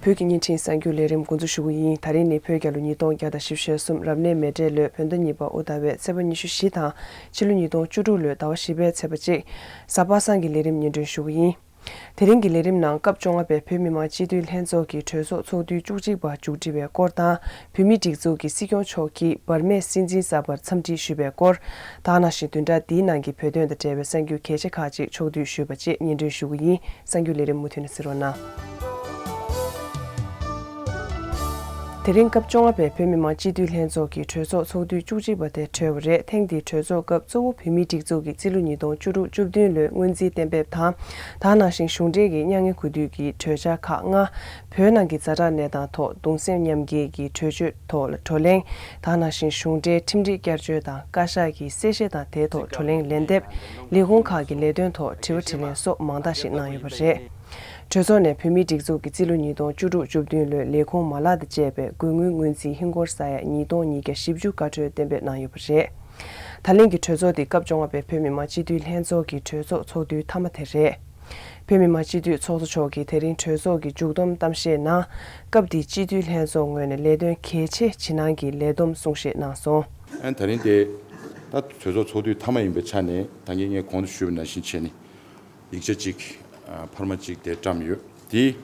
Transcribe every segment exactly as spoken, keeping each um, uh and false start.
བོད་ཀྱི་བརྙན་འཕྲིན་གསར་འགྱུར་ལས་རིམ་འགོ་འཛུགས་ཞུ་གི་ཡིན། ད་རིང་ནི་བོད་རྒྱལ་ལོ་ཉིས་སྟོང་བརྒྱ་དང་བཞི་བཅུ་ཞེ་གསུམ་རབ་གནས་མེ་སྤྲེལ་ལོའི་བོད་ཟླ་གཉིས་པ་དབུ་ཟླ་བའི་ཚེས་པ་ཉི་ཤུ་བཞི་དང་ཕྱི་ལོ་ཉིས་སྟོང་བཅུ་དྲུག་ལོའི་ཟླ་བ་བཞི་པའི་ཚེས་པ་གཅིག་གཟའ་པ་སངས་ཀྱི་ལས་རིམ་སྙན་སྒྲོན་ཞུ་གི་ཡིན། དེ་རིང་གི་ལས་རིམ་ནང་སྐབས་བཅོ་ལྔ་པའི་བོད་མི་མང་སྤྱི་འཐུས་ལྷན་ཚོགས་ཀྱི་གྲོས་ཚོགས་ཚོགས་དུས་བཅུ་གཅིག་པ་མཇུག་སྒྲིལ་བའི་སྐོར་དང་། བོད་མིའི་སྒྲིག་འཛུགས་ཀྱི་སྲིད་སྐྱོང་མཆོག་གིས་འབར་མའི་སྲིད་འཛིན་གསར་པར་འཚམས་འདྲི་ཞུས་པའི་སྐོར། ད་ག་ནང་བཞིན་བདུན་ཕྲག་འདིའི་ནང་གི་བོད་དོན་དང་འབྲེལ་བའི་གསར་འགྱུར་གལ་ཆེ་ཁག་ཅིག་ཕྱོགས་བསྡུས་ཞུས་པ་བཅས་སྙན་སྒྲོན་ཞུ་གི་ཡིན། གསར་འགྱུར་ལས་རིམ་མུ་མཐུད་ནས་གཟིགས་རོགས་གནང་། དེ་རིང་སྐབས་བཅོ་ལྔ་པའི་བོད་མི་མང་སྤྱི་འཐུས་ལྷན་ཚོགས་ཀྱི་གྲོས་ཚོགས་ཚོགས་དུས་བཅུ་གཅིག་པ་དེ་གྲོལ་བ་རེད། ཐེངས་འདིའི་གྲོས་ཚོགས་སྐབས་གཙོ་བོ་བོད་མིའི་སྒྲིག་འཛུགས་ཀྱི་རྩིས་ལོ་ཉིས་སྟོང་བཅུ་དྲུག་བཅུ་བདུན་ལོའི་སྔོན་རྩིས་གཏན་འབེབས་དང་། ད་ག་ནང་བཞིན་གཞུང་འབྲེལ་གྱི་མྱ་ངན་གུས་འདུད་ཀྱི་གྲོས་འཆར་ཁག་ལྔ། བོད་ནང་གི་ཛ་དྲག་གནས་སྟངས་ཐོག་གདུང་སེམས་མཉམ་སྐྱེད་ཀྱི་གྲོས་ཆོད་ཐོག་ལ་བགྲོ་གླེང་། ད་ག་ནང་བཞིན་གཞུང་འབྲེལ་ཁྲིམས་སྒྲིག་བསྐྱར་བཅོས་དང་བཀའ་ཤག་གི་གསལ་བཤད་དང་དེའི་ཐོག་བགྲོ་གླེང་ལན་འདེབས། ལས་ཁུངས་ཁག་གི་ལས་དོན་ཐོག་དྲི་བ་དྲིས་ལན་སོགས་མང་དག་ཞིག་གནང་ཡོད་པ་རེད། གྲོས་ཚོགས་ནས་བོད་མིའི་སྒྲིག་འཛུགས་ཀྱི་རྩིས་ལོ་ཉིས་སྟོང་བཅུ་དྲུག་བཅུ་བདུན་ལོའི་ལས་ཁུངས་མ་ལག་དང་བཅས་པའི་དགོས་དངུལ་སྔོན་རྩིས་ཧིན་སྒོར་ས་ཡ་ཉིས་སྟོང་ཉིས་བརྒྱ་བཞི་བཅུ་བཀའ་འཁྲོལ་གཏན་འབེབས་གནང་ཡོད་པ་རེད། ད་ལན་གྱི་གྲོས་ཚོགས་འདི་སྐབས་བཅོ་ལྔ་པའི་བོད་མི་མང་སྤྱི་འཐུས་ལྷན་ཚོགས་ཀྱི་གྲོས་ཚོགས་ཚོགས་དུས་མཐའ་མ་དེ་རེད། བོད་མི་མང་སྤྱི་འཐུས་ཚོགས་གཙོ་མཆོག་གིས་དེ་རིང་གྲོས་ཚོགས་ཀྱི་མཇུག་བསྡོམས་གཏམ་བཤད་ནང་། སྐབས་འདིའི་སྤྱི་འཐུས་ལྷན་ཚོགས་ངོས་ནས་ལས་དོན་གལ་ཆེ་ཇི་གནང་གི་ལས་བསྡོམས་གསུང་བཤད་གནང་སོང་། ཨན། ད་རིང་དེ་ད་གྲོས་ཚོགས་ཚོགས་དུས་མཐའ་མ་ཡིན་པའི་ཆ་ནས་ད་གིན་ངས་གོང་དུ་ཞུས་པ་ནང་བཞིན་བྱས་ནས་ཡིག་ཆ་གཅིག་ཨ་འཕར་མ་གཅིག་དེ་བཀྲམ་ཡོད། དེ་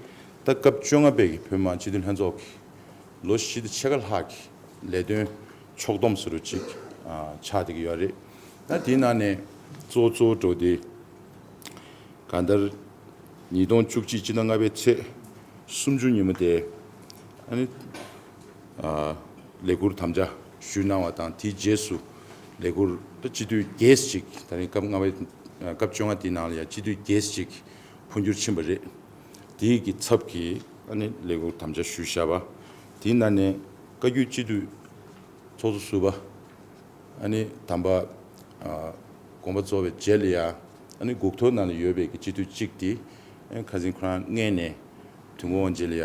ད་སྐབས་བཅོ་ལྔ་པའི་གི་བོད་མི་མང་སྤྱི་འཐུས་ལྷན་ཚོགས་ཀྱི་ལོ་བཞི་དང་ཕྱེད་ཀ་ལྷག་གི་ལས་དོན་ཕྱོགས་བསྡོམས་ཟེར་བ་གཅིག་ཨ་ཆགས་བསྡད་ཀྱི་ཡོད་རེད། ད་དེའི་ནང་ནས་གཙོ་བོ་གཙོ་བོ་འགྲོ་དེ་གང་ལྟར་ཉིས་སྟོང་བཅུ་གཅིག་སྤྱི་ཟླ་ལྔ་པའི་ཚེས་སུམ་ཅུ་ཉིན་མོ་དེ་ཨ་ནི་ཨ་ལས་འཁུར་དམ་བཅའ་ཞུས་གནང་བ་དང་། དེའི་རྗེས་སུ་ལས་འཁུར་ད་སྤྱི་འཐུས་བརྒྱད་ཅིག་ད་རིང་སྐབས་ལྔ་པའི་སྐབས་བཅོ་ལྔ་དེའི་ནང་ལ་ཡང་སྤྱི་འཐུས་བརྒྱད་ཅིག་འཕོ་འགྱུར་ཕྱིན་པ་རེད། དེའི་གི་ཚབ་ཀྱིས་ཨ་ནི་ལས་འཁུར་དམ་བཅའ་ཞུས་བཞག་པ། དེའི་ནང་ནས་བཀའ་བརྒྱུད་སྤྱི་འཐུས་ཚོགས་གཙོ་ཟུར་པ། ཨ་ནི་དམ་པ་ཨ་དགོངས་པ་རྫོགས་པའི་རྗེས་ལ་ཡ་ཨ་ནི་འགུག་ཐོག་ནང་ལ་ཡོད་པའི་གི་སྤྱི་འཐུས་གཅིག་དེ་ཨ་ནི་ཁ་སང་ཁོ་རང་མངལ་ནས་དུས་འཁོར་དབང་རྗེས་ལ་ཡ་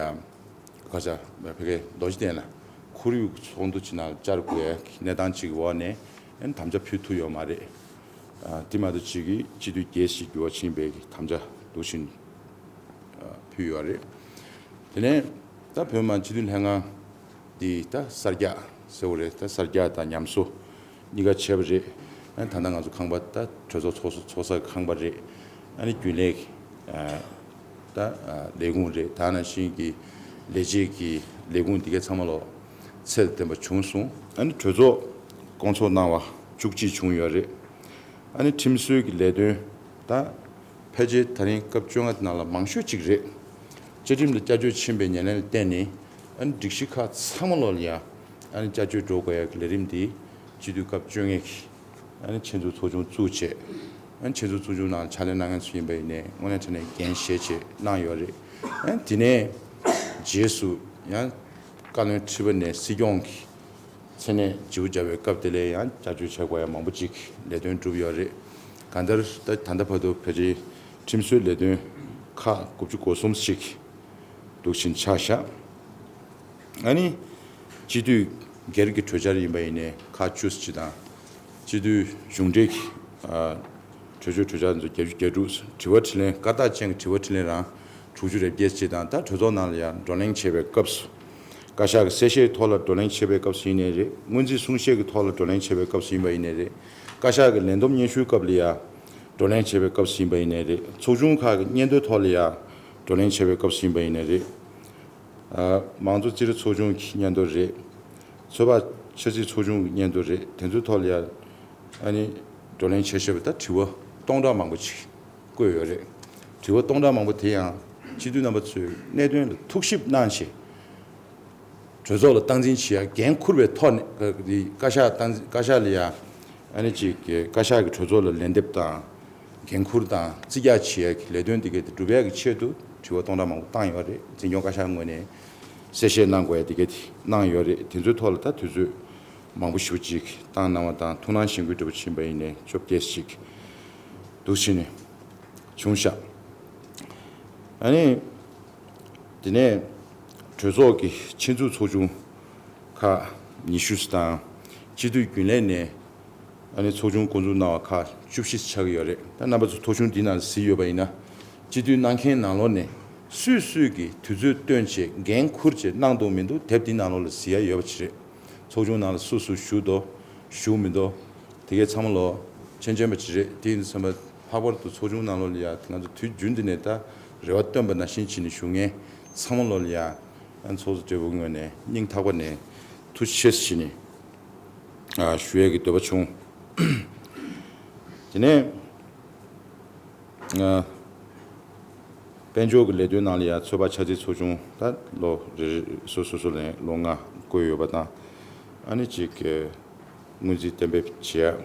ཁ་ཆ་བོད་སྐད་རྡོ་རྗེ་གདན་ལ་ཁོར་ཡུག་ཚོགས་འདུ་ཅིག་ནང་བཅར་དགོས་ཡ་གི་གནས་སྟངས་ཅིག་གི་འོག་ནས་ཨ་ནི་དམ་བཅའ་ཕུལ་ཐུབ་ཡོད་མ་རེད། ཨ་དེ་མ་གཏོགས་ཅིག་གི་སྤྱི་འཐུས་བརྒྱད་ཅིག་འགྱུར་བ་ཕྱིན་པའི་གི་དམ་བཅའ་འདུག་བཞིན་ཨ་ཕུལ་ཡོད་རེད། དེ་ནས་ད་བོད་མི་མང་སྤྱི་འཐུས་ལྷན་ཁང་འདི་ད་གསར་རྒྱག་ཟེར་བ་རེད། ད་གསར་རྒྱག་དང་ཉམས་གསོ་གཉིས་ཀ་བྱས་པ་རེད། ཨ་ད་ལྟ་ང་ཚོ་ཁང་པ་ད་གྲོས་ཚོགས་ཚོགས་ཚོགས་ས་ཁང་པ་རེད། ཨ་ནི་རྒྱུན་ལས་ཨ་ད་ཨ་ལས་ཁུངས་རེད། ད་ནང་བཞིན་གྱི་ལས་བྱེད་ཀྱི་ལས་ཁུངས་འདི་གའི་ཚང་མ་ལོ་ཚད་ལྡན་པ་བྱུང་སོང་། ཨ་ནི་གྲོས་ཚོགས་སྐོང་ཚོགས་གནང་བ་བཅུ་གཅིག་བྱུང་ཡོད་རེད། ཨ་ནི་ཁྲིམས་སྲོལ་གྱི་ལས་དོན་ད་ཕལ་ཆེར་ད་རིང་སྐབས་བཅོ་ལྔ་ནང་ལ་མང་ཤོས་ཅིག་རེད། བཅའ་ཁྲིམས་ལ་བསྐྱར་བཅོས་ཕྱིན་པའི་ཉེར་ལེན་ལ་བརྟེན་ནས་ཨ་ནི་སྒྲིག་གཞི་ཁག་ཚང་མ་ལོག་ལ་ཡ་ཨ་ནི་བསྐྱར་བཅོས་འགྲོ་དགོས་ཡ་གི་ལས་རིམ་འདི་སྤྱི་འཐུས་སྐབས་བཅོ་ལྔ་གི་ཨ་ནི་ཆེད་འཛུགས་ཚོགས་ཆུང་བཙུགས་བྱས། ཨ་ནི་ཆེད་འཛུགས་ཚོགས་ཆུང་ནང་ཕྱག་ལས་གནང་མཁན་ཚོ་ཡིན་པ་ཡིན་ནའི་དངོས་གནས་དྲང་གནས་འགན་བཞེས་བྱས་གནང་ཡོད་རེད། ཨ་ནི་དེ་ནས་རྗེས་སུ་ཡང་བཀའ་བློན་ཁྲི་པ་ནས་སྲིད་སྐྱོང་གི་མཚན་གནས་བརྗེ་པོ་བརྒྱབ་པའི་སྐབས་དེ་ལ་ཡང་བསྐྱར་བཅོས་བྱེད་དགོས་ཡ་མང་པོ་ཅིག་ལས་དོན་བསྒྲུབས་ཡོད་རེད། གང་ལྟར་ད་ད་ལྟ་བར་དུ་ཕལ་ཆེར་ཁྲིམས་སྲོལ་ལས་དོན་ཁག་དགུ་བཅུ་གོ་གསུམ་ཞིག་འདུག་བཞིན་ཆགས་བཞག་ཨ་ནི་སྤྱི་འཐུས་སྒེར་གྱི་གྲོས་འཆར་ཡིན་པ་ཡིན་ནའི་ཁག་བཅུ་ཙམ་དང་། སྤྱི་འཐུས་གཞུང་འབྲེལ་གྱི་ཨ་གྲོས་ཆོད་གྲོས་འཆར་ཚོ་བརྒྱད་ཅུ་གྱ་དྲུག་དྲི་བ་དྲིས་ལན་བཀའ་རྟགས་ཅན་གྱི་དྲི་བ་དྲིས་ལན་རང་དྲུག་ཅུ་རེ་བརྒྱད་ཅིག་དང་། ད་གྲོས་ཚོགས་ནང་ལ་ཡང་བགྲོ་གླེང་བྱེད་པའི་སྐབས་སུ་བཀའ་ཤག་གི་གསལ་བཤད་ཐོག་ལ་བགྲོ་གླེང་བྱེད་པའི་སྐབས་སུ་ཡིན་ནའི་རེད། སྔོན་རྩིས་གསུང་བཤད་ཀྱི་ཐོག་ལ་བགྲོ་གླེང་བྱེད་པའི་སྐབས་སུ་ཡིན་པ་ཡིན་ནའི་རེད། བཀའ་ཤག་གི་ལས་བསྡོམས་སྙན་ཞུའི་སྐབས་ལ་ཡང་བགྲོ་གླེང་བྱེད་པའི་སྐབས་སུ་ཡིན་པ་ཡིན་ནའི་རེད། ཚོགས་ཆུང་ཁག་གི་སྙན་ཐོའི་ཐོག་ལ་ཡང་བགྲོ་གླེང་བྱེད་པའི་སྐབས་སུ་ཡིན་པ་ཡིན་ནའི་རེད། ཨ་མང་གཙོ་རྩིས་རིག་ཚོགས་ཆུང་གི་སྙན་ཐོ་རེད། ཚོད་དཔག་འཆར་རྩིས་ཚོགས་ཆུང་གི་སྙན་ཐོ་རེད། དེ་ཚོའི་ཐོག་ལ་ཡང་ཨ་ནི་བགྲོ་གླེང་བྱས་བྱས་པ་ད་དྲི་བ་སྟོང་ཕྲག་མང་པོ་ཅིག་བཀོད་ཡོད་རེད། དྲི་བ་སྟོང་ཕྲག་མང་པོ་དེ་ཡང་སྤྱི་འཐུས་རྣམ་པ་ཚོས་གནད་དོན་ལ་ཐུགས་ཞིབ་གནང་བྱས། གྲོས་ཚོགས་ལ་སྟངས་འཛིན་བྱེད་ཡ་འགན་འཁུར་བའི་ཐོག་ནས་བཀའ་ཤག་སྟངས་འཛིན་བཀའ་ཤག་ལ་ཡ་ཨ་ནི་ཅིག་བཀའ་ཤག་གི་གྲོས་ཚོགས་ལ་ལན་འདེབས་དང་འགན་འཁུར་དང་རྩིས་རྒྱག་བྱེད་ཡ་གི་ལས་དོན་དེ་གའི་དེ་སྒྲུབ་ཡ་གི་ཆེད་དུ་དྲི་བ་སྟོང་ཕྲག་མང་པོ་བཏང་ཡོད་རེད། འཛིན་སྐྱོང་བཀའ་ཤག་ངོས་ནས་གསལ་བཤད་གནང་དགོས་ཡ་དེ་གའི་དེ་གནང་ཡོད་རེད། དེ་ཚོའི་ཐོག་ལ་ད་དུས་ཚོད་མང་པོ་ཞེ་པོ་ཅིག་བཏང་གནང་བ་དང་། ཐུགས་སྣང་གཞེན་སྐུལ་འདྲ་པོ་ཕྱིན་པ་ཡིན་ནའི་བཅོ་བརྒྱད་ཅིག་འདུག་ཕྱིན་ནས་བྱུང་ཤག་ཨ་ནི། དེ་ནས་གྲོས་ཚོགས་ཀྱི་ཆེད་འཛུགས་ཚོགས་ཆུང་ཁག་ཉི་ཤུ་དང་། སྤྱི་འཐུས་རྒྱུན་ལས་ནས་ཨ་ནི་ཚོགས་ཆུང་འགོ་འཛུགས་གནང་བ་ཁག་བཅུ་བཞི་ཆགས་ཀྱི་ཡོད་རེད། ད་རྣམ་པ་ཚོ་ཐོ་གཞུང་འདི་ནང་གཟིགས་ཡོད་པ་ཡིན་ན། སྤྱི་འཐུས་གནང་མཁན་ནང་ལོགས་ནས་ སུས་སུས་ཀྱིས་དུས་ཚོད་བཏོན་བྱས་འགན་འཁུར་བྱས་གནང་འདུག་མི་འདུག་དེབ་འདིའི་ནང་ལོགས་ལ་གཟིགས་ཡ་ཡོད་པ་ཅིག་རེད། ཚོགས་ཆུང་ནང་ལ་སུ་སུ་ཞུགས་འདུག་ཞུགས་མི་འདུག་དེ་གའི་ཚང་མ་ལོ་མཁྱེན་མཁྱེན་པ་ཅིག་རེད། དེ་ཡིན་དུས་ཙམ་པ་ལྷག་པར་དུ་ཚོགས་ཆུང་ནང་ལོགས་ལ་ཡ་ང་ཚོ་དུས་རྒྱུན་འདི་ནས་ད་རེ་བ་བཏོན་པ་ནང་བཞིན་བྱས་ནས་ཞུགས་མཁན་ཚང་མ་ལོ་ལ་ཡ་ཨ་ཚོགས་གཙོ་སྦྲེལ་པོའི་ངོས་ནས་སྙིང་ཐག་པ་ནས་ཐུགས་རྗེ་ཆེ་ཞུས་ནས་ཨ་ཞུ་ཡས་ཀྱི་འདོད་པ་བྱུང་། དེ་ནས། དཔལ་འབྱོར་གྱི་ལས་དོན་ནང་ལ་ཡང་ཚོད་དཔག་ཆ་ཚིག་ཚོགས་ཆུང་ད་ལོ་རེ་རེ་སོ་སོ་སོ་ལ་ལོ་ལྔ་བསྐོས་ཡོད་པ་དང་། ཨ་ནི་གཅིག་གི་སྔོན་རྩིས་གཏན་འབེབས་བྱེད་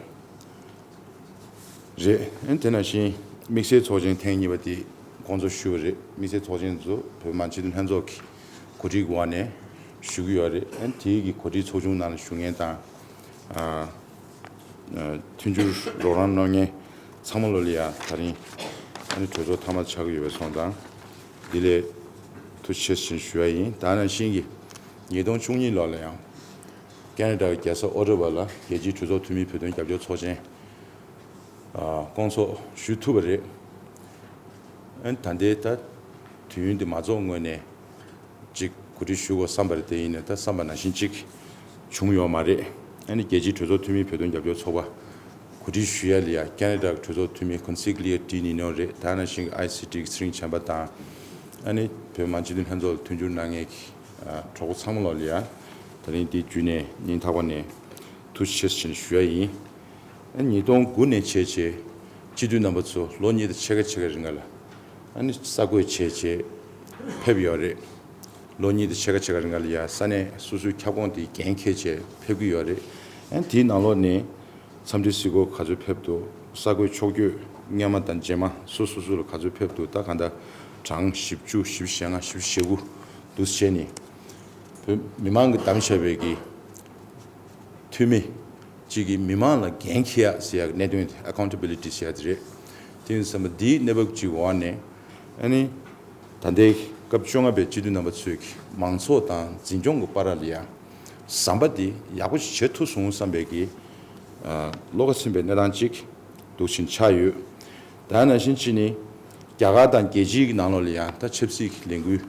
ཡ་རེད། ཨ་ནི་དེ་ནང་བཞིན་དམིགས་བསལ་ཚོགས་ཆེན་ཐེངས་གཉིས་པ་དེ་སྐོང་ཚོགས་ཞུས་པ་རེད། དམིགས་བསལ་ཚོགས་ཆེན་ཚོ་བོད་མི་མང་སྤྱི་འཐུས་ལྷན་ཚོགས་ཀྱི་གོ་སྒྲིག་འོག་ནས་ཞུ་གི་ཡོད་རེད། ཨ་ནི་དེའི་གི་གོ་སྒྲིག་ཚོགས་ཆུང་ནང་ལ་ཞུགས་མཁན་དང་། མཐུན་འགྱུར་རོགས་རམ་གནང་མཁན་ཚང་མ་ལོ་ལ་ཡ་ད་རིང་ཨ་ནི་གྲོས་ཚོགས་མཐའ་མ་ཆགས་ཀྱི་ཡོད་པའི་སོང་ཙང་འདི་ལས་ཐུགས་རྗེ་ཆེ་ཞུ་ཡ་ཡིན། ད་ནང་བཞིན་གྱི་ཉིས་སྟོང་བཅུ་གཉིས་ལོ་ལ་ཡང་ཁེ་ན་ཌ་རྒྱལ་ས་ཨོ་ཊ་ཝ་ལ་རྒྱལ་སྤྱིའི་གྲོས་ཚོགས་འཐུས་མིའི་བོད་དོན་རྒྱབ་སྐྱོར་ཚོགས་ཆེན་སྐོང་ཚོགས་ཞུ་ཐུབ་པ་རེད། ཨ་ནི་ད་ལྟའི་ད་དུས་ཡུན་འདི་མ་རྫོགས་སྔོན་ནས། ཅིག་གོ་སྒྲིག་ཞུ་དགོས་བསམ་པ་རེད། དེ་ཡིན་ནའི་ད་བསམ་པ་ནང་བཞིན་ཅིག་བྱུང་ཡོད་མ་རེད། ཨ་ནི་རྒྱལ་སྤྱིའི་གྲོས་ཚོགས་འཐུས་མིའི་བོད་དོན་རྒྱབ་སྐྱོར་ཚོགས་པ་གོ་སྒྲིག་ཞུ་ཡ་ལ་ཡ་ཁེ་ན་ཌ་གྲོས་ཚོགས་འཐུས་མི་ཀུན་གཟིགས་ལི་ཡ་ཏི་ནི་ནོ་རེད། ད་ནང་བཞིན་གྱི་ཨའི་སི་ཊི་གི་ཚེ་རིང་བྱམས་པ་དང་། ཨ་ནི་བོད་མི་མང་སྤྱི་འཐུས་ལྷན་ཚོགས་ལ་མཐུན་འགྱུར་གནང་མཁན་གྱི་གྲོགས་པོ་ཚང་མ་ལོ་ལ་ཡ་ད་རིང་འདི་བརྒྱུད་ནས་སྙིང་ཐག་པ་ནས་ཐུགས་རྗེ་ཆེ་ཞུ་ཡ་ཡིན། ཨ་ནི་ཉིས་སྟོང་དགུ་ནས་བྱས་བྱས་སྤྱི་འཐུས་རྣམ་པ་ཚོ་ལོ་གཉིས་དང་ཕྱེད་ཀ་ཕྱེད་ཀ་རིང་ག་ལ་ཨ་ནི་གསར་འགོད་བྱས་བྱས་ཕེབས་ཡོད་རེད། ལོ་གཉིས་དང་ཕྱེད་ཀ་ཕྱེད་ཀ་རིང་ག་ལ་ཡ་ས་གནས་སོ་སོའི་ཁྱབ་ཁོངས་དེ་འགན་འཁྱེར་བྱས་ཕེབས་ཀྱི་ཡོད་རེད། ཨ་ནི་དེའི་ནང་ལོགས་ནས་འཚམས་འདྲི་གཟིགས་སྐོར་ག་ཚོད་ཕེབས་འདུག་གསར་འགོད་ཕྱོགས་བསྐྱོད་སྔོན་མ་དང་རྗེས་མ་སོ་སོ་སོ་ལ་ག་ཚོད་ཕེབས་འདུག་ད་གང་ལྟར་གྲངས་བཞི་བཅུ་བཞི་བཅུ་ཞེ་ལྔ་བཞི་བཅུ་ཞེ་དགུ་འདུག་བྱས་ནས་བོད་མི་མང་གིས་བདམས་བཞག་པའི་གི་འཐུས་མི་གཅིག་གིས་མི་མང་ལ་འགན་འཁྱེར་ཡ་ཟེར་ཡག་གནད་དོན་དེ་ཨ་ཁའུན་ཊེ་བི་ལི་ཊི་ཟེར་ཡག་དེ་རེད། དེ་ཡིན་ཙང་འདིའི་གནས་བབ་ཅིག་འོག་ནས་ཨ་ནི་ད་ལྟའི་སྐབས་བཅོ་ལྔ་པའི་སྤྱི་འཐུས་རྣམ་པ་ཚོས་ཀྱི་མང་ཚོགས་དང་འཛིན་སྐྱོང་གི་བར་ལ་ཡ་ཟམ་པ་འདི་ཡག་པོ་ཞིག་བྱེད་ཐུབ་སོང་བསམ་པའི་གི་བློ་ཁ་ཚིམ་པའི་གནས་སྟངས་ཅིག་འདུག་བཞིན་ཆགས་ཡོད། ད་ནང་བཞིན་ཅིག་ནི་རྒྱ་གར་དང་རྒྱལ་སྤྱིའི་གི་ནང་ལོགས་ལ་ཡ་ད་ཆབ་སྲིད་ཀྱི་ལས་འགུལ་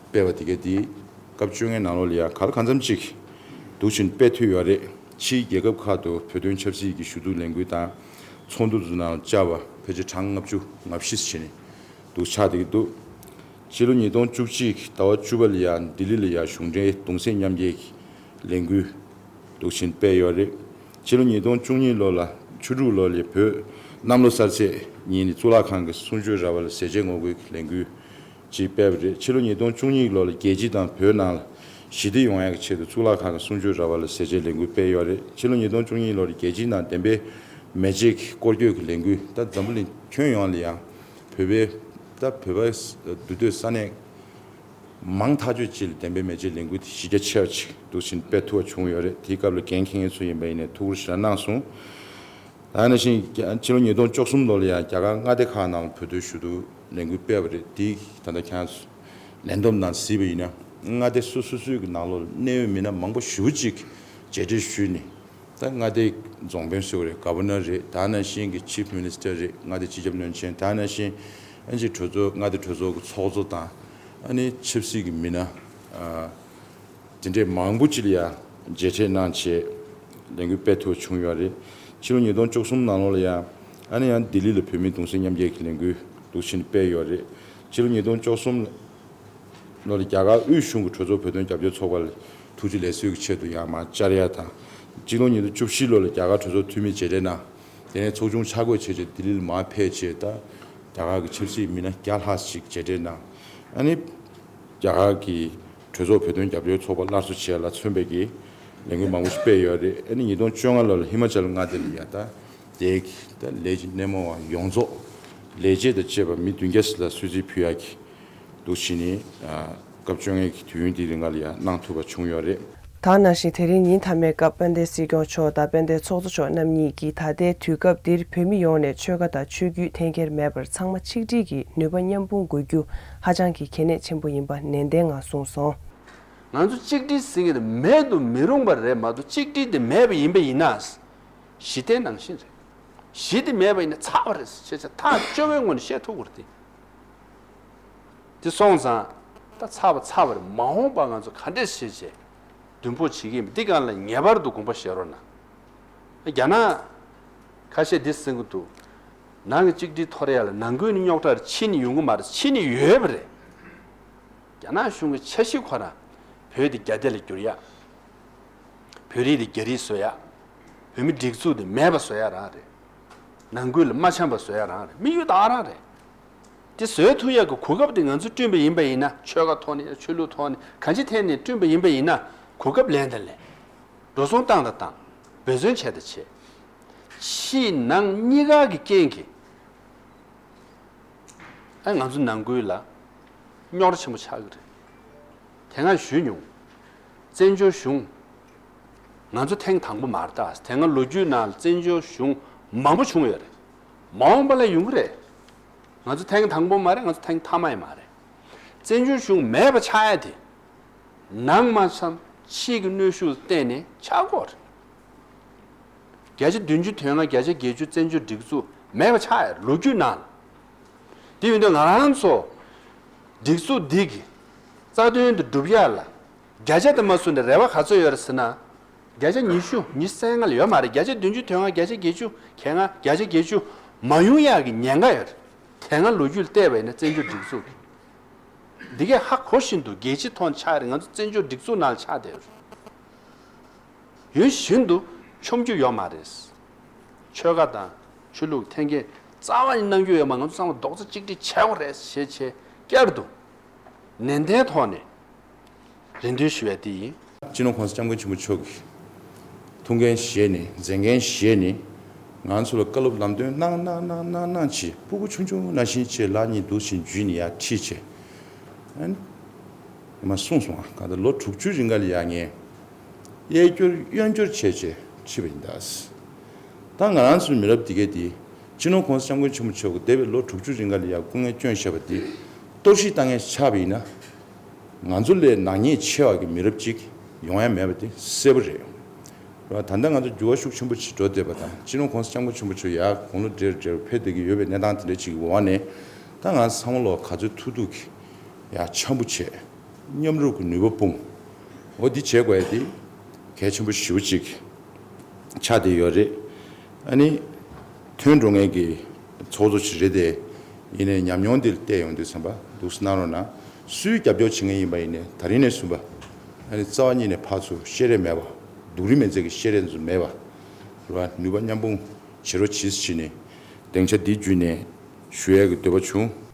སྤེལ་བ་དེ་ག་དེ་སྐབས་བཅོ་ལྔའི་ནང་ལོགས་ལ་ཡ་ག་ལ་གང་འཚམ་ཅིག་འདུག་བཞིན་སྤེལ་ཐུབ་ཡོད་རེད། ཕྱིའི་རྒྱལ་ཁབ་ཁག་ཏུ་བོད་དོན་ཆབ་སྲིད་ཀྱི་ཞུ་གཏུག་ལས་འགུལ་དང་ཚོགས་འདུ་ཚོ་ནང་བཅར་བ་ཕལ་ཆེར་གྲངས་ལྔ་བཅུ་ང་བཞི་ཙམ་བྱས་ནས་འདུག་ཆགས་བསྡད་ཀྱི་འདུག་ཕྱི་ལོ་ཉིས་སྟོང་བཅུ་གཅིག་ཟླ་བ་བཅུ་པ་ལ་ཡ་ལྡི་ལི་ལ་ཡ་གཞུང་འབྲེལ་གདུང་སེམས་མཉམ་སྐྱེད་ཀྱི་ལས་འགུལ་འདུག་བཞིན་སྤེལ་ཡོད་རེད། ཕྱི་ལོ་ཉིས་སྟོང་བཅུ་གཉིས་ལོ་ལ་བཅུ་དྲུག་ལོ་ལ་བོད་གནམ་ལོ་གསར་ཚེས་ཉིན་ནས་གཙུག་ལག་ཁང་གི་གསུང་ཆོས་ར་བ་ལ་ཟས་བཅད་ངོ་རྒོལ་གྱི་ལས་འགུལ་ཅིག་སྤེལ་བ་རེད། ཕྱི་ལོ་ཉིས་སྟོང་བཅུ་གཉིས་ལོ་ལ་རྒྱལ་སྤྱི་དང་བོད་ནང་ལ་ཞི་བདེ་ཡོང་ཡག་གི་ཆེད་དུ་གཙུག་ལག་ཁང་གི་གསུང་ཆོས་ར་བ་ལ་ཟས་བཅད་ལས་འགུལ་སྤེལ་ཡོད་རེད། ཕྱི་ལོ་ཉིས་སྟོང་བཅུ་གཉིས་ལོ་ལ་རྒྱལ་སྤྱིའི་ནང་བདེན་པའི་མེ་ལྕེ་གི་སྐོར་སྐྱོད་ཀྱི་ལས་འགུལ་ད་འཛམ་བུ་གླིང་ཁྱོན་ཡོངས་ལ་ཡང་བོད་པའི་ད་བོད་པ་འདུག་སྡོད་ས་གནས་མང་ཐག་ཆོད་ཅིག་ལ་བདེན་པའི་མེ་ལྕེ་ལས་འགུལ་དེ་གཞི་རྒྱ་ཆེ་བ་ཅིག་འདུག་བཞིན་སྤེལ་ཐུབ་པ་བྱུང་ཡོད་རེད། དེའི་སྐབས་ལ་འགན་འཁྱེར་མཁན་ཚོ་ཡིན་པ་ཡིན་ནའི་ཐུགས་ཁུར་ཞེ་དྲག་གནང་སོང་། ད་ནང་བཞིན་རྒྱ་ཕྱི་ལོ་ཉིས་སྟོང་བཅུ་གསུམ་ལོ་ལ་ཡང་རྒྱ་གར་མངའ་སྡེ་ཁག་ནང་ལ་བོད་དོན་ཞུ་གཏུག་ལས་འགུལ་སྤེལ་བ་རེད། དེ་ད་ལྟ་ཁྱེད་རང་ཚོ་ལན་འདེབས་ནང་གཟིགས་པ་ཡིན་ན་མངའ་སྡེ་སོ་སོ་སོའི་གི་ནང་ལོགས་ལ་གནད་ཡོད་མི་སྣ་མང་པོ་ཞེ་པོ་ཅིག་མཇལ་འཕྲད་ཞུས་ནས་ད་མངའ་སྡེའི་རྫོང་དཔོན་ཟེར་བ་རེད། ག་བྷར་ནར་རེད། ད་ནང་བཞིན་གྱི་ཆིབ་མི་ནི་སི་ཊར་རེད། མངའ་སྡེ་སྤྱི་ཁྱབ་བློན་ཆེན། ད་ནང་བཞིན་ཨ་ནི་གྲོས་ཚོགས་མངའ་སྡེ་གྲོས་ཚོགས་ཀྱི་ཚོགས་གཙོ་དང་ཨ་ནི་ཆབ་སྲིད་ཀྱི་མི་སྣ་ཨ་དེ་འདྲས་མང་པོ་ཅིག་ལ་ཡང་མཇལ་འཕྲད་གནང་བྱས་ལས་འགུལ་སྤེལ་ཐུབ་པ་བྱུང་ཡོད་རེད། ཕྱི་ལོ་ཉིས་སྟོང་བཅུ་གསུམ་ནང་ལོགས་ལ་ཡང་ཨ་ནི་ཡང་ལྡི་ལི་ལ་བོད་མིའི་གདུང་སེམས་མཉམ་སྐྱེད་ཀྱི་ལས་འགུལ་འདུག་ཕྱིན་སྤེལ་ཡོད་རེད། ཕྱི་ལོ་ཉིས་སྟོང་བཅུ་གསུམ་ལོ་ལ་རྒྱ་གར་དབུས་གཞུང་གི་གྲོས་ཚོགས་བོད་དོན་རྒྱབ་སྐྱོར་ཚོགས་པ་ལ་ཐུགས་རྗེ་ལེགས་གསོལ་གྱི་ཆེད་དུ་ཡང་མར་བཅར་ཡ་དང་། སྤྱི་ལོ་ཉིས་སྟོང་བཅུ་བཞི་ལོ་ལ་རྒྱ་གར་གྲོས་ཚོགས་འཐུས་མི་མཇལ་འཕྲད་གནང་། དེ་ནས་ཚོགས་ཆུང་ཆ་བགོས་བྱས་རྗེས་ལྡི་ལི་ལ་མར་ཕེབས་བྱས་ད་རྒྱ་གར་གྱི་ཆབ་སྲིད་མི་སྣ་བརྒྱ་ལྷག་ཅིག་མཇལ་འཕྲད་གནང་། ཨ་ནི་རྒྱ་གར་གྱི་གྲོས་ཚོགས་བོད་དོན་རྒྱབ་སྐྱོར་ཚོགས་པ་སླར་གསོ་བྱས་ལ་མཚོན་པའི་གི་ལས་འགུལ་མང་པོ་ཞིག་སྤེལ་ཡོད་རེད། ཨ་ནི་ཉིས་སྟོང་བཅོ་ལྔ་ལོ་ལ་ཧི་མ་ཅལ་མངའ་སྡེ་ལ་ཡ་ད་དེ་གི་ད་ལས་ཀྱི་སྣེ་མོ་བ་ཡོངས་རྫོགས་ལས་བྱེད་དང་བཅས་པ་མི་བདུན་བརྒྱ་ལ་གསོལ་ཚིགས་ཕུལ་ཡག་གི་འདུག་ཕྱིན་ནི་སྐབས་བཅོ་ལྔའི་གི་དུས་ཡུན་དེའི་རིང་ལ་ཡ་གནང་ཐུབ་པ་བྱུང་ཡོད་རེད། ད་ནང་བཞིན་དེ་རིང་ཉིན་མཐའ་མའི་སྐབས་དཔལ་ལྡན་སྲིད་སྐྱོང་མཆོག་དང་དཔལ་ལྡན་ཚོགས་གཙོ་མཆོག་རྣམ་གཉིས་ཀྱིས་ད་ལྟའི་དུས་སྐབས་འདིར་བོད་མི་ཡོངས་ནས་ཆོལ་ཁ་དང་ཆོས་བརྒྱུད་འཐེན་འཁྱེར་མེད་པར་ཚང་མ་ཆིག་སྒྲིལ་གྱིས་ནུས་པ་མཉམ་སྤུངས་དགོས་རྒྱུ་ཧ་ཅང་གི་གལ་གནད་ཆེན་པོ་ཡིན་པ་ནན་ཏན་ངང་གསུངས་སོང་། ང་ཚོ་གཅིག་སྒྲིལ་ཟེར་གྱི་རེད། མེད་དུ་མི་རུང་བ་རེད་མ་གཏོགས་གཅིག་སྒྲིལ་དེ་མེད་པ་ཡིན་པ་ཡིན་ན། ཞི་བདེ་ནང་བཞིན་རེད། ཞི་བདེ་མེད་པ་ཡིན་ན་ཚར་བ་རེད་ཞེས་བྱ་ཐག་བཅད་པའི་ངོས་ནས་བཤད་ཐུབ་དགོས་རེད་དེ། དེ་སོང་ཙང་ད་ཚར་བ་ཚར་བ་རེད། མ་འོངས་པ་ང་ཚོ་ག་འདྲས་བྱས་བྱས་མདུན་སྤོ་བྱེད་ཀྱི་ཡིན་པ་འདི་སྒང་ལ་ངེས་པར་དུ་དགོངས་པ་བཞེས་རོགས་གནང་། རྒྱ་ནག་ཁ་ཤས་འདི་གསུང་གི་འདུག། ནང་གི་གཅིག་སྒྲིལ་འཐོར་ཡ་ལ་ནང་ཁུལ་ནས་རྙོག་དྲ་ཕྱི་ནས་ཡོང་གི་མ་རེད། ཕྱི་ནས་ཡོད་པ་རེད། རྒྱ་ནག་གཞུང་གི་འཆར་གཞི་ཁོ་རང་བོད་དེ་རྒྱ་སྡེ་ལ་བསྒྱུར་ཡ། བོད་རིགས་དེ་རྒྱ་རིགས་བཟོ་ཡ། བོད་མི་སྒྲིག་འཛུགས་དེ་མེད་པ་བཟོ་ཡ་རང་རེད། ནང་ཁུལ་ལ་མ་འཆམ་པ་བཟོ་ཡ་རང་རེད། དམིགས་ཡུལ་དེ་རང་རེད། དེ་བཟོ་ཐུབ་ཡ་གི་གོ་སྐབས་དེ་ང་ཚོས་བསྐྲུན་པ་ཡིན་པ་ཡིན་ན། ཆོལ་ཁ་ཐོག་ནས་ཡང་ཆོས་ལུགས་ཐོག་ནས་གང་ཅིའི་ཐད་ནས་བསྐྲུན་པ་ཡིན་པ་ཡིན་ན། གོ་སྐབས་ལེན་དང་ལེན། འགྲོ་སོང་བཏང་དང་བཏང་། འབད་བརྩོན་བྱས་དང་བྱས། ཕྱིའི་ནང་གཉིས་ཀ་གི་རྐྱེན་གྱིས། ཨ། ང་ཚོ་ནང་ཁུལ་ལ་རྙོག་དྲ་ཆེན་པོ་ཆགས་ཀྱི་རེད། དེ་སྔ་ཞུས་མྱོང་། བཙན་བྱོལ་གཞུང་། ང་ཚོ་ཐེངས་དང་པོ་མ་རེད་ད། དེ་སྔ་ལོ་རྒྱུས་ནང་ལ་བཙན་བྱོལ་གཞུང་མང་པོ་བྱུང་ཡོད་རེད། མ་འོངས་པ་ལ་ཡོང་གི་རེད། ང་ཚོ་ཐེངས་དང་པོ་མ་རེད། ང་ཚོ་ཐེངས་མཐའ་མ་ཡང་མ་རེད། བཙན་བྱོལ་གཞུང་མེད་པ་ཆགས་ཡ་དེ། ནང་མ་ཚང་ཕྱི་གི་གནོན་ཤུགས་བརྟེན་ནས་ཆགས་ཀྱི་ཡོད་རེད། བརྒྱ་ཆ་བདུན་ཅུ་དོན་ལྔ། བརྒྱ་ཆ་བརྒྱད་ཅུ་བཙན་བྱོལ་སྒྲིག་འཛུགས་མེད་པ་ཆགས་ཡ་ལོ་རྒྱུས་ནང་། དེ་ཡིན་དུས་ང་རང་ཚོ་སྒྲིག་འཛུགས་འདི་གི་རྩ་དོན་དུ་སྒྲུབ་ཡ་ལ་བརྒྱ་ཆ་དེ་མ་བཟུང་ནས་རེ་བ་ག་ཚོད་ཡོད་རེད་ཟེར་ན། བརྒྱ་ཆ་ཉི་ཤུ་ཉི་ཤུ་རྩ་ལྔ་ལ་ཡོད་མ་རེད། བརྒྱ་ཆ་བདུན་ཅུ་དོན་ལྔ། བརྒྱ་ཆ་བརྒྱད་ཅུ་གྱ་ལྔ། བརྒྱ་ཆ་བརྒྱད་ཅུ་མ་ཡོང་ཡག་གི་ཉེན་ཁ་ཡོད་རེད། དེ་སྔ་ལོ་རྒྱུས་ལ་བལྟས་པ་ཡིན་ན་བཙན་བྱོལ་སྒྲིག་འཛུགས་ཀྱི་འདི་གས་ཧ་གོ་བཞིན་དུ་རྒྱལ་སྤྱིའི་ཐོག་ཆགས་རེད། ང་ཚོ་བཙན་བྱོལ་སྒྲིག་འཛུགས་ནང་ལ་ཆགས་བསྡད་ཡོད་རེད། ཡུན་ཤིན་ཏུ་མཆོང་རྒྱུ་ཡོད་མ་རེད། ཆོལ་ཁ་དང་ཆོས་ལུགས་འཐེན་འཁྱེར་རྩ་བ་ནས་གནང་རྒྱུ་ཡོད་མ། ང་ཚོ་ཚང་མ་རྡོག་རྩ་གཅིག་སྒྲིལ་བྱེད་དགོས་རེད་ཞེས་བྱས་བསྐྱར་དུ་ནན་ཏན་ཐོག་ནས་རེ་འདུན་ཞུ་བ་དེ་ཡིན། སྤྱི་ནོར་༸གོང་ས་༸སྐྱབས་མགོན་ཆེན་པོ་མཆོག་གིས་ཐུགས་འགན་བཞེས་ནས་མཛད་འགན་བཞེས་ནས་ང་ཚོ་ལ་བཀའ་སློབ་ལམ་སྟོན་གནང་གནང་གནང་གནང་གནང་བྱས། སྤུ་གུ་ཆུང་ཆུང་ནང་བཞིན་བྱས་ལག་གཉིས་འདུག་བཞིན་འཇུས་ནས་ཡར་ཁྲིད་བྱས། ཨ་ནི་མ་གསུངས་སོང་། ཨ། གང་ལྟར་ལོ་དྲུག་ཅུ་རིང་ག་ལ་ཡ་ངས་གཡས་སྐྱོར་གཡོན་སྐྱོར་བྱས་བྱས་ཁྲིད་པ་ཡིན་ད། ད་ང་རང་ཚོའི་མི་རབས་འདི་གས་འདི་སྤྱི་ནོར་༸གོང་ས་༸སྐྱབས་མགོན་ཆེན་པོ་མཆོག་གིས་འདས་པའི་ལོ་དྲུག་ཅུ་རིང་ག་ལ་ཡ་སྐུ་ངལ་བསྐྱོན་བཞག་པ་འདི་གཏོར་བཤིག་བཏང་མཁན་ཆགས་པ་ཡིན་ན། ང་ཚོ་ལས་ནག་ཉེས་ཆེ་བ་གི་མི་རབས་ཅིག་ཡོང་ཡ་མེད་པ་དེ་གསལ་པོ་རེད། ད་ལྟ་ང་ཚོ་འགྱུར་བ་ཤུགས་ཆེན་པོ་ཞིག་འགྲོ་བསྡད་པ་དང་། སྤྱི་ནོར་༸གོང་ས་༸སྐྱབས་མགོན་ཆེན་པོ་མཆོག་ཡར་དགུང་ལོ་བགྲེས་བགྲེས་ཕེབས་བསྡད་ཀྱི་ཡོད་པའི་གནས་སྟངས་དེ་འདྲ་ཅིག་གི་འོག་ནས། ད་ང་ཚང་མ་ལོ་ག་ཚོད་ཐུབ་ཐུབ་ཀྱིས་ཡར་འཆམ་པོ་བྱས། མཉམ་རུབ་ཀྱི་ནུས་པ་སྤུངས། འོ་འདི་བྱེད་དགོས་ཡ་དེ་གལ་ཆེན་པོ་ཞེ་པོ་ཅིག་ཆགས་བསྡད་ཡོད་རེད། ཨ་ནི་ཐོན་འགྲོ་མཁན་གྱི་ཚོགས་གཙོ་ཞིག་རེད་དེ། ཡིན་ནའི་ཉམས་མྱོང་འདི་ལ་བལྟས་ཡོང་དུས་ཙམ་པ་འདུག་སེ་གནང་རོགས་གནང་། སུའི་རྒྱབ་སྐྱོར་བྱེད་མཁན་ཡིན་པ་ཡིན་ནའི་ད་རིང་ནས་བཟུང་པ། ཨ་ནི་རྩ་བ་ཉིད་ནས་ཕར་ཚུར་བཤད་རེས་མེད་པ། སྡུག་རུས་མེད་ཚད་ཀྱི་བཤད་རེས་ཚོ་མེད་པ། རེད་བ། ནུས་པ་མཉམ་སྤུངས་བྱེད་རོགས་གྱིས་ཟེར་ནས་སྡིངས་ཆ་འདི་བརྒྱུད་ནས་ཞུ་ཡས་ཀྱི་འདོད་པ་བྱུང་།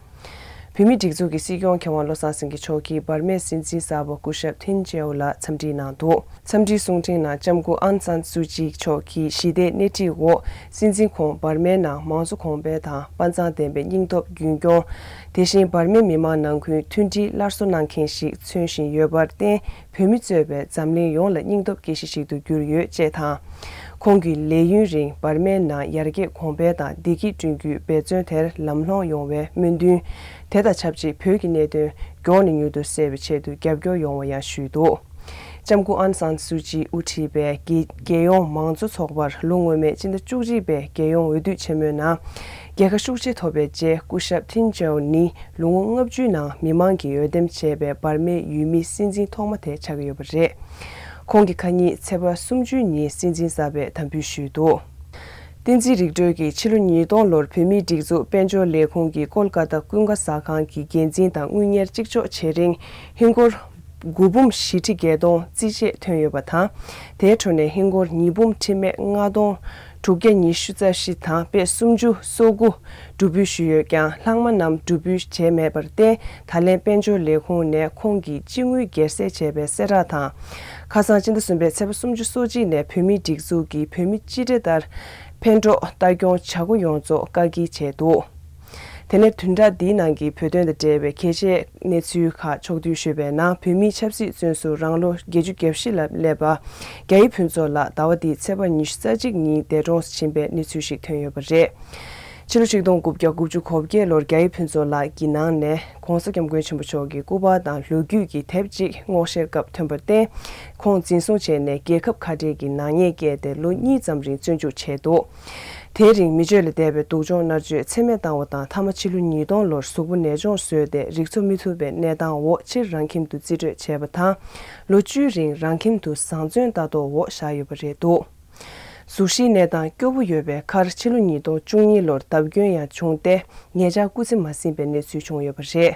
བོད་མིའི་སྒྲིག་འཛུགས་ཀྱི་སྲིད་སྐྱོང་མཁས་དབང་བློ་བཟང་སེང་གེ་མཆོག་གིས་འབར་མའི་སྲིད་འཛིན་གསར་པ་སྐུ་ཞབས་ཐིན་ཅེའོ་ལ་འཚམས་འདྲི་གནང་འདུག། འཚམས་འདྲིའི་གསུང་འཕྲིན་ནང་ལྕམ་སྐུ་ཨང་སན་སུའུ་ཅི་མཆོག་གིས་ཞི་བདེའི་སྣེ་ཁྲིད་འོག་སྲིད་འཛིན་ཁོང་འབར་མའི་ནང་མང་གཙོ་གོང་འཕེལ་དང་དཔའ་མཛངས་ལྡན་པའི་སྙིང་སྟོབས་རྒྱུན་སྐྱོང་། དེ་བཞིན་འབར་མའི་མི་མང་ནང་ཁུལ་མཐུན་སྒྲིལ་སླར་གསོ་གནང་མཁན་ཞིག་མཚོན་བཞིན་ཡོད་པར་བརྟེན། བོད་མི་གཙོས་པའི་འཛམ་གླིང་ཡོངས་ལ་སྙིང་སྟོབས་སྐྱེ་གཞི་ཞིག་ཏུ་གྱུར་ཡོད་ཅེས་དང་། ཁོང་གིས་ལས་ཡུན་རིང་འབར་མའི་ནང་ཡར་རྒྱས་གོང་འཕེལ་དང་བདེ་སྐྱིད་བསྐྲུན་རྒྱུའི་འབད་བརྩོན་དེར་ལམ་ལྷོང་ཡོང་བའི་སྨོན་འདུན། དེ་དང་ཆབས་ཅིག་བོད་ཀྱི་གནད་དོན་མགྱོགས་ནས་མྱུར་དུ་སེལ་བའི་ཆེད་དུ་རྒྱབ་སྐྱོར་ཡོང་བ་ཡང་ཞུས་འདུག། ལྕམ་སྐུ་ཨང་སན་སུའུ་ཅིས་དབུ་ཁྲིད་པའི་རྒྱལ་རྒྱལ་ཡོངས་མང་གཙོ་ཚོགས་པར་ལོ་སྔོན་མའི་སྤྱི་ཟླ་བཅུ་གཅིག་པའི་རྒྱལ་ཡོངས་འོས་བསྡུ་ཆེན་མོའི་ནང་། རྒྱལ་ཁ་ཤུགས་ཆེ་ཐོབ་པའི་རྗེས། སྐུ་ཞབས་ཐིན་ཅེའོ་ནི་ལོ་ངོ་ལྔ་བཅུའི་ནང་མི་མང་གིས་འོས་འདེམས་བྱས་པའི་འབར་མའི་ཡུལ་མིའི་སྲིད་འཛིན་ཐོག་མ་དེ་ཆགས་ཀྱི་ཡོད་པ་རེད། ཁོང་གིས་ཁ་ཉིན་ཚེས་པ་སུམ་ཅུའི་ཉིན་སྲིད་འཛིན་གསར་པའི་དམ་འབུལ་ཞུས་འདུག། བསྟན་འཛིན་རིག་གྲོལ་གྱིས་ཕྱི་ལོ་ཉིས་སྟོང་ལོར་བོད་མིའི་སྒྲིག་འཛུགས་དཔལ་འབྱོར་ལས་ཁུངས་ཀྱི་ཀོལ་ཀ་ཏ་ཀུན་དགའ་ཟ་ཁང་གི་འགན་འཛིན་དང་དངུལ་གཉེར་གཅིག་ལྕོགས་བྱེད་རིང་། ཧིན་སྒོར་དགུ་འབུམ་བཞི་ཁྲི་བརྒྱད་སྟོང་རྩིས་ཆད་ཐོན་ཡོད་པ་དང་། དེའི་ཁྲོད་ནས་ཧིན་སྒོར་ཉིས་འབུམ་ཁྲི་མེད་ལྔ་སྟོང་དྲུག་བརྒྱ་ཉི་ཤུ་རྩ་བཞི་དང་དཔེ་སུམ་ཅུ་སོ་དགུ་གྲུབ་འབུལ་ཞུས་ཡོད་ཀྱང་། ལྷག་མ་རྣམས་གྲུབ་འབུལ་བྱས་མེད་པར་བརྟེན། ད་ལན་དཔལ་འབྱོར་ལས་ཁུངས་ནས་ཁོང་གི་སྤྱི་དངུལ་སྒེར་སེལ་བྱས་པའི་གསལ་བསྒྲགས་དང་། ཁ་སང་སྤྱི་ཟླ་གསུམ་པའི་ཚེས་པ་སུམ་ཅུ་སོ་གཅིག་ནས་བོད་མིའི་སྒྲིག་འཛུགས་ཀྱི་བོད་མི་སྤྱི་བདེ་ལྟར་ཕན་གྲོགས་ལྟ་སྐྱོང་བྱ་འགོ་ཡོངས་རྫོགས་བཀག་སྐྱིལ་བྱས་འདུག། དེ་ནས་བདུན་ཕྲག་འདིའི་ནང་གི་བོད་དོན་དང་འབྲེལ་བའི་གལ་ཆེའི་གནས་ཚུལ་ཁག་ཕྱོགས་བསྡུས་ཞུས་པའི་ནང་། བོད་མིའི་ཆབ་སྲིད་བཙོན་ཟུར་རང་ལོ་བརྒྱད་ཅུ་གྱ་བཞི་ལ་སླེབས་པ་རྒྱ་ཡེ་ཕུན་ཚོགས་ལགས་ཟླ་བ་འདིའི་ཚེས་པ་ཉི་ཤུ་རྩ་གཅིག་ཉིན་འདས་གྲོངས་སུ་ཕྱིན་པའི་གནས་ཚུལ་ཞིག་ཐོན་ཡོད་པ་རེད། ཕྱི་ལོ་ཆིག་སྟོང་དགུ་བརྒྱ་དགུ་བཅུ་གོ་བརྒྱད་ལོར་རྒྱ་ཡེ་ཕུན་ཚོགས་ལགས་ཀྱི་ནང་ནས་༸གོང་ས་༸སྐྱབས་མགོན་ཆེན་པོ་མཆོག་གི་སྐུ་པར་དང་ལོ་རྒྱུས་ཀྱི་དེབ་ཅིག་སྔོག་བཤེར་སྐབས་ཐོན་པར་བརྟེན། ཁོང་འཛིན་བཟུང་བྱས་ནས་རྒྱལ་ཁབ་ཁ་བྲལ་གྱི་ནག་ཉེས་བཀལ་ཏེ་ལོ་གཉིས་ཙམ་རིང་བཙོན་འཇུག་བྱས་འདུག། དེའི་རིང་མི་སྤྱོད་ལས་འདས་པའི་སྡུག་སྦྱོང་མནར་གཅོད་ཚད་མེད་བཏང་བ་དང་། མཐའ་མ་ཕྱི་ལོ་ཉིས་སྟོང་ལོར་གཟུགས་པོ་ནད་གཅོང་བཟོས་ཏེ་རིག་འཚོ་མི་ཐུབ་པའི་གནས་སྟངས་འོག་ཕྱིར་རང་ཁྱིམ་དུ་རྩིས་སྤྲོད་བྱས་པ་དང་། ལོ་བཅུའི་རིང་རང་ཁྱིམ་དུ་བཟང་བཙོན་ལྟ་རྟོག་འོག་བཞག་ཡོད་པ་རེད་འདུག་གཟུགས་གཞིའི་གནས་སྟངས་སྐྱོ་པོ་ཡོད་པའི་ཁར་ཕྱི་ལོ་ཉིས་སྟོང་བཅུ་གཉིས་ལོར་བརྡབ་སྐྱོན་ཡང་བྱུང་སྟེ། ཉེ་ཆར་སྐུ་ཚེ་མ་ཟིན་པའི་གནས་ཚུལ་བྱུང་ཡོད་པ་རེད།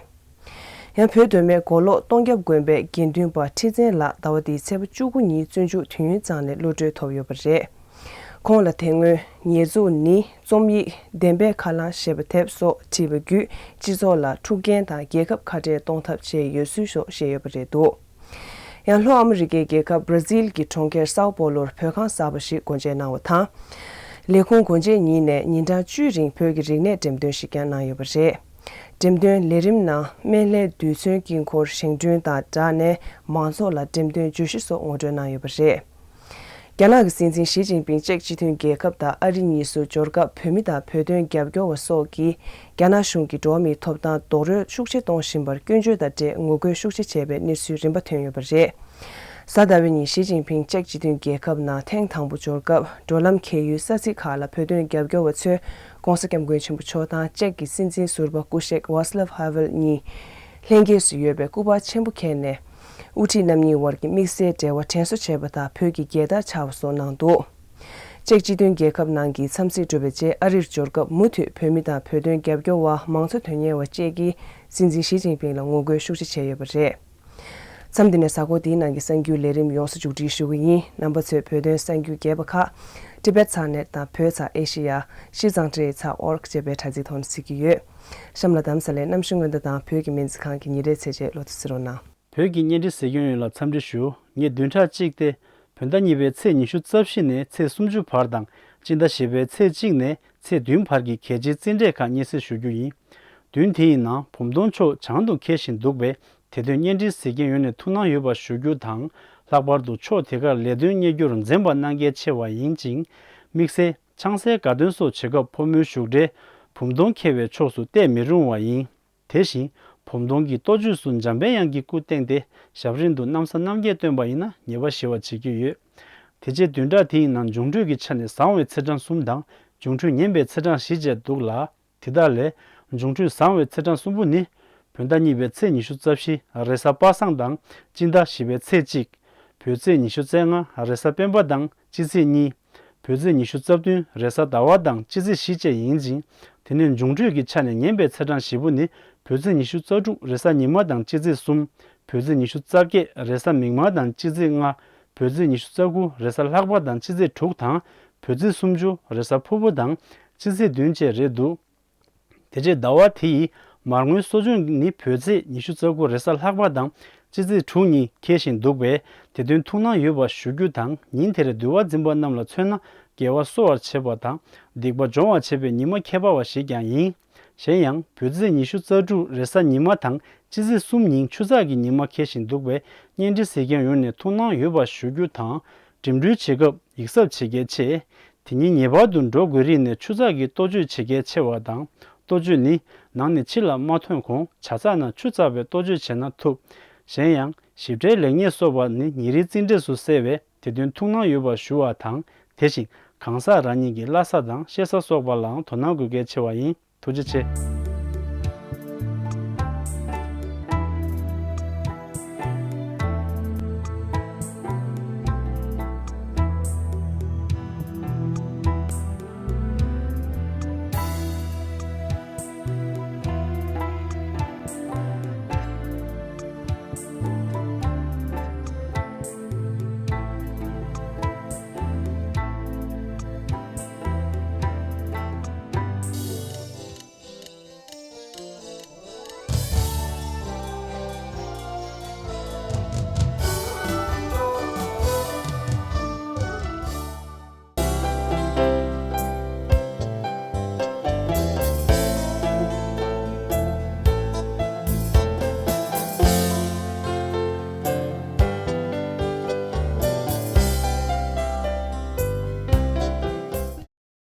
ཡང་བོད་མདོ་སྨད་མགོ་ལོག་སྟོང་རྒྱབ་དགོན་པའི་དགེ་འདུན་པ་ཁྲི་བཙན་ལགས་ཟླ་བ་འདིའི་ཚེས་པ་བཅུ་དགུ་ཉིན་བཙོན་འཇུག་དུས་ཡུན་གཙང་ནས་གློད་གྲོལ་ཐོབ་ཡོད་པ་རེད། ཁོང་ལ་དེ་སྔོན་ཉེས་འཛུགས་ནི་རྩོམ་ཡིག་བདེན་པའི་ཁ་རླངས་ཞེས་པ་དེབ་སོགས་བྲིས་པ་བརྒྱུད་སྤྱི་ཚོགས་ལ་འཁྲུག་རྐྱེན་དང་རྒྱལ་ཁབ་ཁ་བྲལ་གཏོང་ཐབས་བྱས་ཡོད་ཚུལ་སོགས་བཤད་ཡོད་པ་རེད་འདུག་ཡང་ལྷོ་ཨ་མི་རི་ཀའི་རྒྱལ་ཁབ་བྷ་ར་ཛིལ་གྱི་གྲོང་ཁྱེར་སའོ་པོ་ལོར་བོད་ཁང་གསར་པ་ཞིག་སྒོ་འབྱེད་གནང་བ་དང་། ལས་ཁུངས་སྒོ་འབྱེད་ཉིན་ནས་ཉིན་གྲངས་བཅུའི་རིང་བོད་ཀྱི་རིག་གནས་འགྲེམས་སྟོན་ཞིག་ཀྱང་གནང་ཡོད་པ་རེད། འགྲེམས་སྟོན་ལས་རིམ་ནང་སྨན་བླའི་རྡུལ་ཚོན་དཀྱིལ་འཁོར་བཞེངས་སྐྲུན་དང་སྦྲགས་ནས་མང་ཚོགས་ལ་འགྲེམས་སྟོན་བརྗོད་གཞི་སོགས་ངོ་སྤྲོད་གནང་ཡོད་པ་རེད། རྒྱ་ནག་གི་སྲིད་འཛིན་ཞི་ཅིན་ཕིང་ཅེཀ་སྤྱི་མཐུན་རྒྱལ་ཁབ་དང་ཨ་རི་གཉིས་སུ་འབྱོར་སྐབས་བོད་མི་དང་བོད་དོན་རྒྱབ་སྐྱོར་བ་སོགས་ཀྱིས་རྒྱ་ནག་གཞུང་གིས་འགྲོ་བ་མིའི་ཐོབ་ཐང་རྡོག་རོལ་ཤུགས་ཆེ་གཏོང་བཞིན་པར་སྐྱོན་བརྗོད་དང་འབྲེལ་ངོ་རྒོལ་ཤུགས་ཆེ་བྱས་པའི་གནས་ཚུལ་རིམ་པ་ཐོན་ཡོད་པ་རེད། གཟའ་ཟླ་བའི་ཉིན་ཞི་ཅིན་ཕིང་ཅེཀ་སྤྱི་མཐུན་རྒྱལ་ཁབ་ནང་ཐེངས་དང་པོ་འབྱོར་སྐབས་འགྲོ་ལམ་བརྒལ་ཡུལ་ས་ཚིགས་ཁག་ལ་བོད་དོན་རྒྱབ་སྐྱོར་བ་ཚོས་༧གོང་ས་༧སྐྱབས་མགོན་ཆེན་པོ་མཆོག་དང་ཅེཀ་གི་སྲིད་འཛིན་ཟུར་པ་སྐུ་གཤེགས་ཝཱ་སི་ལབ་ཧ་ཝེལ་གཉིས་ལྷན་སྐྱེས་སུ་ཡོད་པའི་སྐུ་པར་ཆེན་པོ་འཁྱེར་ནས། དབུ་ཁྲིད་རྣམ་གཉིས་དབར་གྱི་དམིགས་བསལ་འབྲེལ་བ་དྲན་གསོ་བྱས་པ་དང་བོད་ཀྱི་རྒྱལ་དར་འཕྱར་བ་སོགས་གནང་འདུག་ཅེཀ་སྤྱི་མཐུན་རྒྱལ་ཁབ་ནང་གི་འཚམས་གཟིགས་གྲུབ་པའི་རྗེས་ཨ་རིར་འབྱོར་སྐབས་མུ་མཐུད་བོད་མི་དང་བོད་དོན་རྒྱབ་སྐྱོར་བ་མང་གཙོ་དོན་གཉེར་བ་བཅས་ཀྱིས་སྲིད་འཛིན་ཞི་ཅིན་ཕིང་ལ་ངོ་རྒོལ་ཤུགས་ཆེ་བྱས་ཡོད་པ་རེད། མཚམས་འདི་ནས་གཟའ་འཁོར་འདིའི་ནང་གི་གསར་འགྱུར་ལས་རིམ་ཡོངས་སུ་མཇུག་སྒྲིལ་ཞུ་གི་ཡིན། རྣམ་པ་ཚོས་བོད་དོན་གསར་འགྱུར་རྒྱས་པ་ཁག Tibet Satnet དང་བོད་ཚ་ཨེ་ཤེ་ཡ་ཤི་ཙང་ཀྲེ་ཚ་ཨོར་ཅེས་པའི་དྲ་ཚིགས་ཐོག་ནས་གཟིགས་ཀྱི་ཡོད། གཤམ་ལ་དྷ་རམ་ས་ལའི་གནམ་གཤིས་སྔོན་བརྡ་དང་བོད་ཀྱི་སྨན་རྩིས་ཁང་གི་ཉིན་རེའི་ཚེས་བཅད་ལོ་ཐོ་གཟིགས་རོགས་གནང་། བོད་ཀྱི་བརྙན་འཕྲིན་གཟིགས་མཁན་ཡོངས་ལ་འཚམས་འདྲི་ཞུ། ངས་བདུན་ཕྲག་གཅིག་སྟེ། བོད་ཟླ་གཉིས་པའི་ཚེས་ཉི་ཤུ་རྩ་བཞི་ནས་ཚེས་སུམ་ཅུ་བར་དང་སྤྱི་ཟླ་བཞི་པའི་ཚེས་གཅིག་ནས་ཚེས་བདུན་བར་གྱི་གལ་ཆེའི་རྩིས་འབྲས་ཁག་སྙན་སེང་ཞུ་རྒྱུ་ཡིན། བདུན་དེ་ཡི་ནང་བུམ་སྟོང་མཆོག་བྱང་དུ་འཁེལ་བཞིན་འདུག་པས། དེ་དོན་བརྙན་འཕྲིན་གཟིགས་མཁན་ཡོངས་ནས་ཐུགས་སྣང་ཡོད་པ་ཞུ་རྒྱུ་དང་། ལྷག་པར་དུ་ཕྱོགས་དེ་གར་ལས་དོན་གཉེར་རྒྱུར་འཛེམ་པ་གནང་གལ་ཆེ་བ་ཡིན་ཅིང་། དམིགས་བསལ་ཆང་སའི་དགའ་སྟོན་སོགས་བྱེད་སྐབས་ཕོ་མོའི་བཞུགས་གྲལ་བུམ་སྟོང་འཁེལ་བའི་ཕྱོགས་སུ་གཏད་མི་རུང་བ་ཡིན། དེ་བཞིན་བུམ་སྟོང་གི་ལྟོ་ཆོས་སུ་འཇམ་པའི་དབྱངས་ཀྱི་སྐུ་བསྟན་ཏེ་ཞབས་རིམ་དུ་གནམ་ས་གནམ་རྒྱས་བཏོན་པ་ཡིན་ན་ཉེས་པ་ཞི་བ་བྱེད་ཀྱི་ཡོད། དེ་རྗེས་བདུན་ཕྲག་དེ་ཡི་ནང་འབྱུང་འཕྲོད་ཀྱི་ཆ་ནས་བཟང་བའི་ཚེས་གྲངས་གསུམ་དང་འབྱུང་འཕྲོད་ངན་པའི་ཚེས་གྲངས་བཞི་བཅས་འདུག་ལ། དེ་དག་ལས་འབྱུང་འཕྲོད་བཟང་བའི་ཚེས་གྲངས་གསུམ་པོ་ནི། བོད་ཟླ་གཉིས་པའི་ཚེས་ཉི་ཤུ་རྩ་བཞི་རེས་གཟའ་པ་སངས་དང་སྤྱི་ཟླ་བཞི་པའི་ཚེས་གཅིག་བོད་ཚེས་ཉི་ཤུ་རྩ་ལྔ་རེས་གཟའ་སྤེན་པ་དང་སྤྱི་ཚེས་གཉིས། བོད་ཚེས་ཉི་ཤུ་རྩ་བདུན་རེས་གཟའ་ཟླ་བ་དང་སྤྱི་ཚེས་བཞི་བཅས་ཡིན་ཅིང་། དེ་ནས་འབྱུང་འཕྲོད་ཀྱི་ཆ་ནས་ངན་པའི་ཚེས་གྲངས་བཞི་པོ་ནི། བོད་ཚེས་ཉི་ཤུ་རྩ་དྲུག་རེས་གཟའ་ཉི་མ་དང་སྤྱི་ཚེས་གསུམ། བོད་ཚེས་ཉི་ཤུ་རྩ་བརྒྱད་རེས་གཟའ་མིག་དམར་དང་སྤྱི་ཚེས་ལྔ། བོད་ཚེས་ཉི་ཤུ་རྩ་དགུ་རེས་གཟའ་ལྷག་པ་དང་སྤྱི་ཚེས་དྲུག་དང་། བོད་ཚེས་སུམ་ཅུ་རེས་གཟའ་ཕུར་བུ་དང་སྤྱི་ཚེས་བདུན་བཅས་རེད་འདུག་དེ་རྗེས་ཟླ་བ་དེ་ཡི་མར་ངོའི་གསོ་སྦྱོང་ནི་བོད་ཚེས་ཉི་ཤུ་རྩ་དགུ་རེས་གཟའ་ལྷག་པ་དང་སྤྱི་ཚེས་དྲུག་ཉིན་འཁེལ་བཞིན་འདུག་པས། དེ་དོན་ཐུགས་སྣང་ཡོད་པ་ཞུ་རྒྱུ་དང་། ཉིན་དེར་འདུལ་བ་འཛིན་པ་རྣམས་ལ་མཚོན་ན་དགེ་བ་གསོ་བར་བྱེད་པ་དང་སྡིག་པ་སྦྱོང་བར་བྱེད་པའི་ཉི་མ་ཁྱད་པར་བ་ཞིག་ཀྱང་ཡིན། གཞན་ཡང་བོད་ཚེས་ཉི་ཤུ་རྩ་དྲུག་རེས་གཟའ་ཉི་མ་དང་སྤྱི་ཚེས་གསུམ་ཉིན་ཆུ་ཚགས་ཀྱི་ཉི་མ་འཁེལ་བཞིན་འདུག་པས། བརྙན་འཕྲིན་གཟིགས་མཁན་ཡོངས་ནས་ཐུགས་སྣང་ཡོད་པ་ཞུ་རྒྱུ་དང་། འགྲིམ་འགྲུལ་བྱེད་སྐབས་ཡིག་གཟབ་བྱེད་གལ་ཆེ། དེ་ཉིན་ངེས་པར་དུ་འགྲོ་དགོས་རིགས་ནས་ཆུ་ཚགས་ཀྱི་ལྟོ་བཅོས་བྱེད་གལ་ཆེ་བ་དང་། ལྟོ་བཅོས་ནི་ནང་ནས་ཕྱི་ལ་མ་ཐོན་གོང་ཇ་ཚགས་ནང་ཆུ་བཙགས་པའི་ལྟོ་བཅོས་བྱས་ན་ཐུབ། གཞན་ཡང་ཞིབ་ཕྲའི་ལེགས་ཉེས་སོགས་པ་ནི་ཉིན་རེའི་རྩིས་འབྲས་སུ་གསལ་བས། དེ་དོན་ཐུགས་སྣང་ཡོད་པ་ཞུ་བ་དང་། དེ་བཞིན་གང་ཟག་རང་ཉིད་ཀྱི་བླ་གཟའ་དང་གཤེད་གཟའ་སོགས་པ་ལའང་དོ་སྣང་དགོས་གལ་ཆེ་བ་ཡིན། ཐུགས་རྗེ་ཆེ།